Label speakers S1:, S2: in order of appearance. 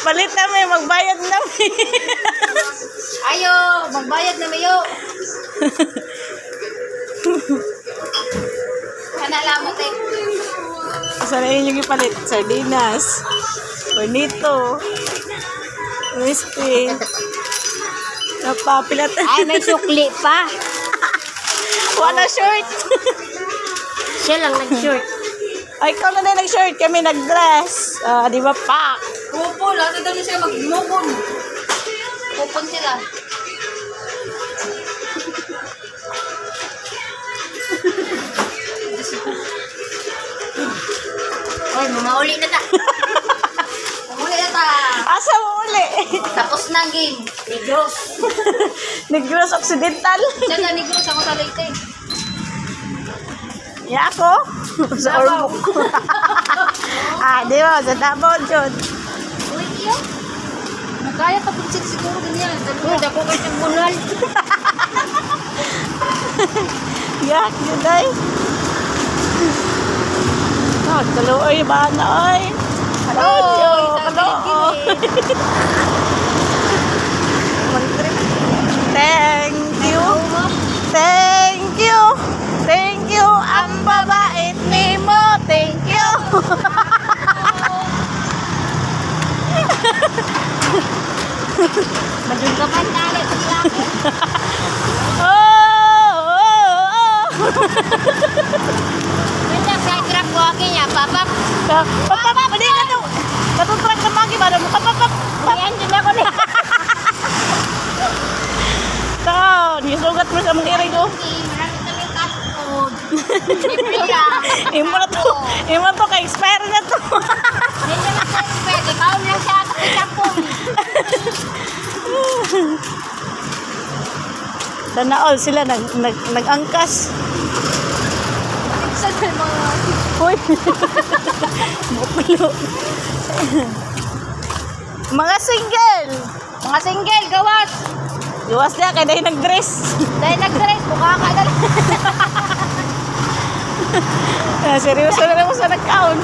S1: Palit na mi, magbayad na mi.
S2: Ayo, magbayad na mayo. Kana lamot eh.
S1: Asa na inyong ipalit? Sardinas. Bonito. Misty. Napapilat.
S2: Ay, may sukli pa.
S1: Wala short.
S2: Siya lang nag-short.
S1: Ay, ikaw na din nag-shirt. Kami nag-dress. Ah, di ba, pak?
S2: Kupol, ate daw siya magmukon. Kupon sila. Oy, mamauli na ta. Mamuli na ta.
S1: Asa mo uli?
S2: Tapos na ang game. Negros.
S1: Negros Occidental.
S2: Siya na Negros, ako sa Leyte.
S1: Ya ako? Sa Ormoc. Ah, di ba? Sa Davao, Jod.
S2: Uy, iyo. Nagkaya pa kung siguro ganyan. Uy, dako kay sa bunal.
S1: Yak, yun ay. Ah, kaluoy ba na ay?
S2: Kaluoy,
S1: Kaluoy, kaluoy. Mag-trip. Thank you. Thank you. Thank you. Ang babait ni mo. Thank you.
S2: Madun ka pa tali sa lalaki.
S1: Oh.
S2: Basta sa truck walking niya, papap.
S1: Papap, hindi ka to. Katong truck na magi ba mo kapapap.
S2: Ayan, dyan ako na.
S1: Tao, nisugat mo sa mga irig oh.
S2: Okay, marami kaming cash food. Libre lang.
S1: Imo na to. Imo na to kay expire na to.
S2: Hindi naman siya pwede. Kaon lang siya ako sa kampong.
S1: Sana all sila nag nag nag-angkas.
S2: Saan yung mga
S1: Hoy. Buklo. Mga single.
S2: Mga single, gawas!
S1: Gawas niya kay dahil nag-dress.
S2: Dahil nag-dress, mukha ka na lang.
S1: Ah, seryoso na lang sa nagkaon.